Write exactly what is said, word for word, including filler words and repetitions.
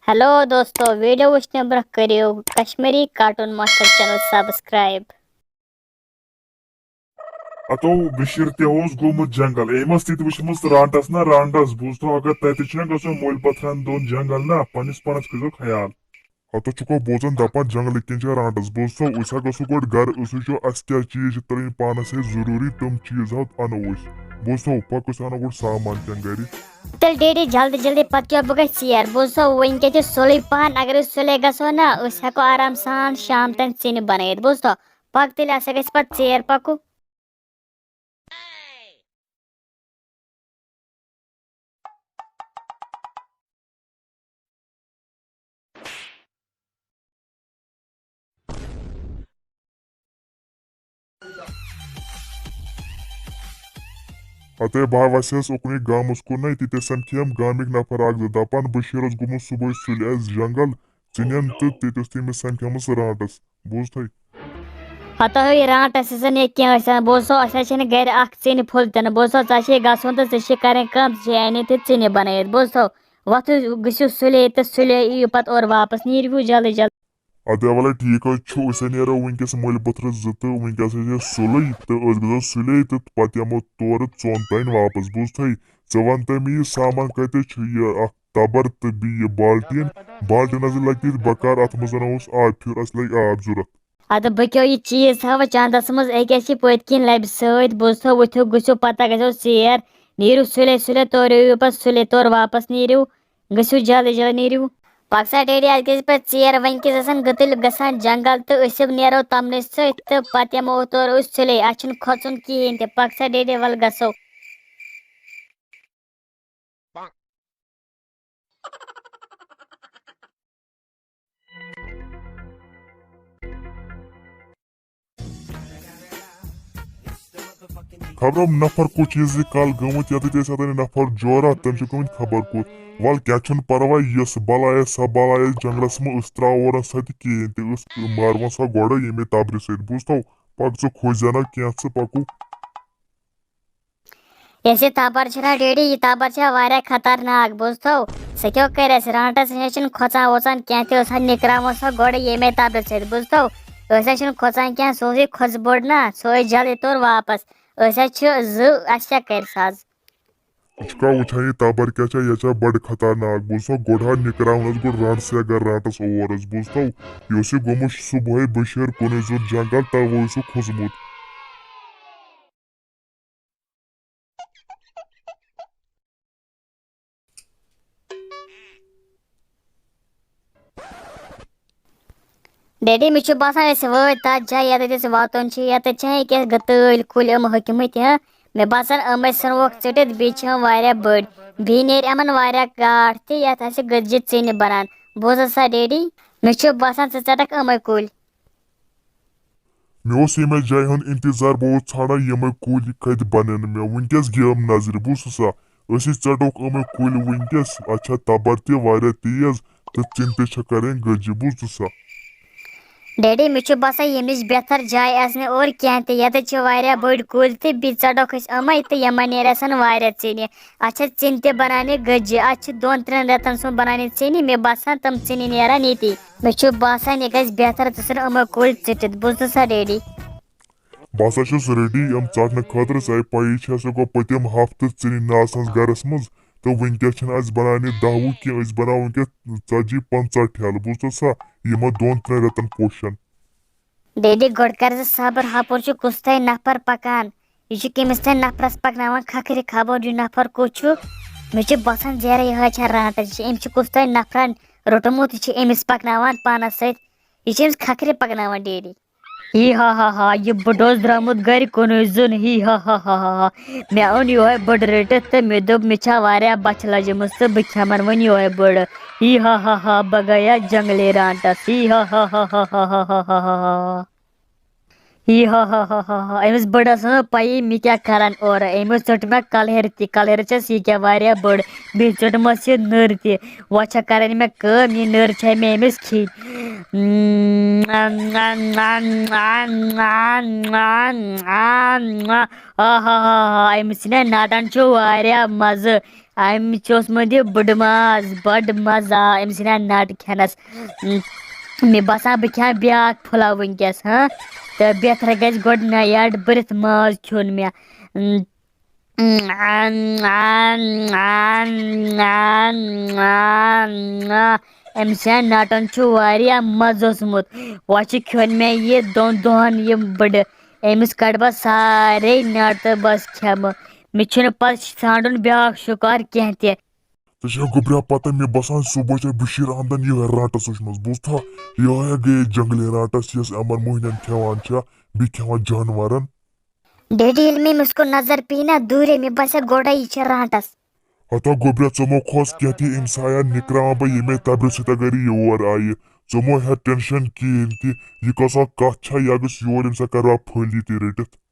Hello دوستو، video وٕچھنہٕ برٛونٛہہ کٔرِو Kashmiri cartoon master channel subscribe. ہتو بشیر تہِ اوس گوٚمُت جنگل، أمۍ ٲس تہِ تہِ وٕچھمٕژ رانٹس نا رانٹس، بوٗزتھو اگر تتہِ چھُنہ گژھُن مٔلۍ پتھرن دۄن جنگل نا، پننِس پانس کٔرۍزیو خیال۔ ہتو چھُکھو بوزان دپان جنگلہٕ کِنۍ چھِ رانٹس، بوٗزتھو أسۍ ہا گژھو گۄڈٕ گرٕ، أسۍ وٕچھو اسہِ کیٛاہ چیٖز چھِ تُلٕنۍ پانس سۭتۍ ضروٗری، تِم چیٖز ہا انو أسۍ، بوٗزتھو پکھ أسۍ انو گۄڈٕ سامان کینٛہہ گرِ۔ تیٚلہِ ڈیڈی جلدی جلدی، پتہٕ کیٛاہ بہٕ گژھٕ ژیر، بوٗزتھو وٕنۍ کیٛاہ چھِ سُلے پہن، اگر أسۍ سُلے گژھو نا أسۍ ہٮ۪کو آرام سان شام تام ژِنہِ بنٲیِتھ، بوٗزتھو؟ پکھ تیٚلہِ، اسہِ گژھِ پتہٕ ژیر پکُن۔ ہتے بہٕ وسیس اُکنُے گامس کُن، تہِ تہِ سمکھیم گامٕکۍ نفر اکھ زٕ دپان بشیر اوس گوٚمُت صبحٲے سُلہِ اسہِ جنگل ژِنٮ۪ن تہٕ تہِ تہِ اوس تٔمِس سمکھیمٕژ رانٹس۔ بوٗزتھٕے؟ ہتو ہے رانٹس ٲسۍ نہٕ ییٚتہِ کینٛہہ ٲسۍ، بہٕ اوسُس، اسہِ حظ چھنہٕ گرِ اکھ ژِنہِ پھوٚل تہِ نہٕ، بہٕ اوسُس، ژےٚ چھے گژھُن تہٕ ژےٚ چھے کرٕنۍ کٲم، ژےٚ چھے انٕنۍ تہِ ژِنہِ بنٲیِتھ، بوٗزتھو؟ وۄتھِو گٔژھِو سُلے تہٕ سُلے یِیِو پتہٕ اورٕ واپس، نیٖرِو جلدی جلدی۔ ادٕ ولے ٹھیٖک حظ چھُ، أسۍ ہا نیرو وٕنکیٚس مٔلۍ بُتھرٕ زٕ تہٕ وٕنکیٚس حظ یہِ سُلٕے تہٕ أسۍ گژھو سُلے تہٕ پتہٕ یِمو تورٕ ژۄن تانۍ واپس، بوٗزتھٕے؟ ژٕ وَن تہٕ مےٚ یہِ سامان کتہِ چھُ، یہِ اکھ تبر تہٕ بیٚیہِ یہِ بالٹیٖن۔ بالٹیٖن حظ لگہِ تٔتھۍ بکار، اتھ منٛز زن اوس آب پھیُر، اسہِ لگہِ آب ضروٗرت۔ ادٕ بہٕ کیٛاہ یہِ چیٖز تھاوٕ چندس منٛز، أکۍ اَسہِ یہِ پٔتۍ کِنۍ لبہِ سۭتۍ، بوٗزتھو؟ ؤتھِو گٔژھِو پتہ گژھو ژیر، نیٖرِو سُلے سُلے، تورٕ یِیِو پتہٕ سُلے تورٕ واپس نیٖرِو، گٔژھِو جلدی جلدی نیٖرِو۔ پکھ سا ڈیڈی، اَسہِ گژھِ پتہٕ ژیر، وۄنۍ کیٛاہ آسان گٔتٕلۍ گژھان جنگل تہٕ أسۍ یِم نیرو تمنٕے سۭتۍ تہٕ پتہٕ یِمو تورٕ أسۍ سُلے، اَسہِ چھُنہٕ کھۄژُن کِہیٖنۍ تہِ، پکھ سا ڈیڈی ول گژھو۔ خبرم نفر کوٚت چھُ یہِ زِ کل گٔمٕتۍ، ییٚتٮ۪تھ ٲسۍ اتٮ۪ن نفر جورا، تِم چھِ گٔمٕتۍ خبر کوٚت۔ ول کیٛاہ چھُنہٕ پرواے، یۄس بلا آسہِ سۄ بلا آسہِ جنگلس منٛز، أسۍ ترٛاوو نہٕ سۄ تہِ کِہیٖنۍ تہِ، أسۍ مارون سۄ گۄڈٕ ییٚمے تبرِ سۭتۍ، بوٗزتھو؟ پکھ ژٕ کھوژ زینو کینٛہہ ژٕ پکو۔ یۄس یہِ تبر چھِ نا ڈیڈی، یہِ تبر چھےٚ واریاہ خطرناک، بوٗزتھو؟ سۄ کیٛاہ کرِ اَسہِ؟ رانٹس نِش چھِنہٕ کھۄژان وۄژان کینٛہہ تہِ، أسۍ ہا نِکراوون سۄ گۄڈٕ ییٚمے تبرِ سۭتۍ، بوٗزتھو؟ أسۍ ہا چھِنہٕ کھۄژان کینٛہہ، سُہ اوس یہِ کھۄژ بوٚڑ نا، سُہ ٲسۍ جلدی تور واپس۔ أسۍ ہا چھِ زٕ، اَسہِ کیٛاہ کرِ سُہ آز؟ ژٕ چھُکھا وٕچھان یہِ تبر کیٛاہ چھےٚ؟ یہِ چھےٚ بڑٕ خطرناک، بوٗزتھو؟ گۄڈٕ ہا نِکراوُن اَسہِ گۄڈٕ رانٹسٕے اگر رانٹس اور اَسہِ، بوٗزتھو؟ یہِ اوس یہِ گوٚمُت صُبحٲے بشیر کُنُے زوٚن جنگل، توے اوس سُہ کھوٚژمُت۔ ڈیڈی، مےٚ چھُ باسان، أسۍ وٲتۍ تَتھ جایہِ، ییٚتٮ۪تھ أسۍ واتُن چھُ۔ ییٚتٮ۪تھ چھِ یہِ کیٛاہ گٔتٲلۍ کُلۍ یِم ہوٚکھمٕتۍ، ہہ؟ مےٚ باسان، یِمَے ژھٕنوکھ ژٔٹِتھ، بیٚیہِ چھِ یِم واریاہ بٔڑۍ۔ بیٚیہِ نیرِ یِمَن واریاہ گاٹھ تہِ، یَتھ آسہِ گٔتجہِ ژِنہِ بَنان۔ بوٗزتھ سا، ڈیڈی؟ مےٚ چھُ باسان، ژٕ ژَٹَکھ یِمَے کُلۍ۔ مےٚ اوس ییٚمہِ جایہِ ہُنٛد انتظار، بہٕ اوسُس ژھانڈان یِمے کُلۍ کتہِ بنن مےٚ۔ وٕنکیٚس گیم نظرِ، بوٗزتھٕ سا؟ أسۍ ژٹوکھ یِمے کُلۍ وٕنکیٚس، اتھ چھےٚ تبر تہِ واریاہ تیز تہٕ ژِنہِ تہِ چھےٚ کرٕنۍ گٔجہِ، بوٗزتھٕ سا؟ ڈیڈی، مےٚ چھُ باسان، ییٚمِچ بہتر جاے آسہِ نہٕ اورٕ کینٛہہ تہِ، ییٚتٮ۪تھ چھِ واریاہ بٔڑۍ کُلۍ تہِ، بیٚیہِ ژٹوکھ أسۍ یِمے تہٕ یِمن نیرِ آسن واریاہ ژِنہِ۔ اتھ چھےٚ ژِنہِ تہِ بناونہِ گٔجہِ، اتھ چھِ دۄن ترٛٮ۪ن رٮ۪تن سُمب بناونہِ ژِنہِ، مےٚ باسان، تِم ژِنہِ نیرن ییٚتی۔ مےٚ چھُ باسان، یہِ گژھِ بہتر ژٕ ژھٕن یِمے کُلۍ ژٔٹِتھ، بوٗزتھٕ سا ڈیڈی؟ بہٕ ہسا چھُس ریڈی یِم ژٹنہٕ خٲطرٕ، ژےٚ پَیی چھےٚ، سُہ گوٚو پٔتِم ہفتہٕ ژِنہِ نہٕ آسنَس گرس منٛز، تہٕ وٕنکیٚس چھِنہٕ اَسہِ بناونہِ دَہ وُہ کینٛہہ، أسۍ بناوو وٕنکیٚس ژتجی پنٛژاہ ٹھیلہٕ، بوٗزتھٕ سا، یِمن دۄن ترٛٮ۪ن رٮ۪تن پوشن۔ ڈیڈی، گۄڈٕ کر ژٕ صبر، ہپٲرۍ چھُ کُس تام نفر پکان۔ یہِ چھُ کٔمِس تام نفرس پکناوان کھکھرِ، خبر یہِ نفر کُس چھُ۔ مےٚ چھُ باسان زیرہ یِہوٚے چھےٚ رانٹس، یہِ چھِ، أمۍ چھُ کُس تام نفرن روٚٹمُت، یہِ چھِ أمِس پکناوان پانس سۭتۍ۔ یہِ چھِ أمِس کھکھرِ پکناوان ڈیڈی۔ ہی ہا ہا ہا، یہِ بُڈٕ اوس درٛامُت گرِ کُنُے زوٚن، ہی ہا ہا ہا ہا ہا۔ مےٚ اوٚن یِہوٚے بُڈٕ رٔٹِتھ تہٕ مےٚ دوٚپ، مےٚ چھےٚ واریاہ بۄچھِ لجمٕژ تہٕ بہٕ کھٮ۪من وۄنۍ یِہوٚے بُڈٕ۔ ہی ہا ہا ہا، بہٕ گٔیس جنگلی رانٹس، ہی ہا ہا ہا ہا۔ یی ہا ہا ہا ہا ہا، أمِس بٕڈَس ٲس نہٕ پَیی مےٚ کیٛاہ کَرَن اورٕ۔ أمۍ حظ ژٔٹ مےٚ کَلہٕ ہیٚرِ تہِ، کَلہٕ ہیٚرِ چھَس یہِ کیٛاہ واریاہ بٔڑ، بیٚیہِ ژٔٹمَس یہِ نٔر تہِ۔ وۄنۍ چھےٚ کَرٕنۍ مےٚ کٲم، یہِ نٔر چھےٚ مےٚ أمِس کھیٚنۍ۔ آ ہا ہا ہا، أمِس سٕنٛدٮ۪ن نَٹَن چھُ واریاہ مَزٕ۔ أمِس چھُ اوسمُت یہِ بٕڈٕ ماز، بَڑٕ مَزٕ آو أمۍ سٕنٛدٮ۪ن نَٹہٕ کھٮ۪نَس۔ مےٚ باسان بہٕ کھٮ۪مہٕ بیٛاکھ پھُلاو وٕنکیٚس، ہاں، تہٕ بیترِ گژھِ گۄڈٕ نیٹ بٔرِتھ ماز کھیوٚن مےٚ۔ أمۍ سٕنٛدٮ۪ن نَٹَن چھُ واریاہ مَزٕ اوسمُت۔ وۄنۍ چھُ کھیوٚن مےٚ یہِ دۄن دۄہَن یہِ بٕڈٕ۔ أمِس کَڑٕ بہٕ سارے نَٹ تہٕ بَس کھٮ۪مہٕ۔ مےٚ چھُنہٕ پَتہٕ ژھانٛڈُن بیٛاکھ شِکار کینٛہہ تہِ۔ ژےٚ چھےٚ گوٚبریا پتہ، مےٚ باسان صُبحٲے چھےٚ بشیٖر احمدن یِہوٚے رانٹس وٕچھمٕژ، بوٗزتھا؟ یِہوٚے گٔیے جنگلی رانٹس، یۄس یِمن موہنین کھٮ۪وان چھےٚ، بیٚیہِ کھٮ۪وان جانورن۔ ڈیڈی، ییٚلہِ مےٚ أمِس کُن نظر پیٚیہِ نا دوٗرے، مےٚ باسہِ گۄڈے یہِ چھےٚ رانٹس۔ ہتا گوٚبریا، ژٕ مہ کھوژ کینٛہہ تہِ، أمۍ سایہ نِکراوان بہٕ ییٚمے تبرِ سۭتۍ اگر یہِ یور آیہِ۔ ژٕ مہ ہےٚ ٹینشن کِہیٖنۍ تہِ، یہِ کۄس اکھ کتھ چھےٚ، یہِ گٔژھ یور، أمۍ سا کروا پھٔلۍ یہِ تہِ رٔٹِتھ۔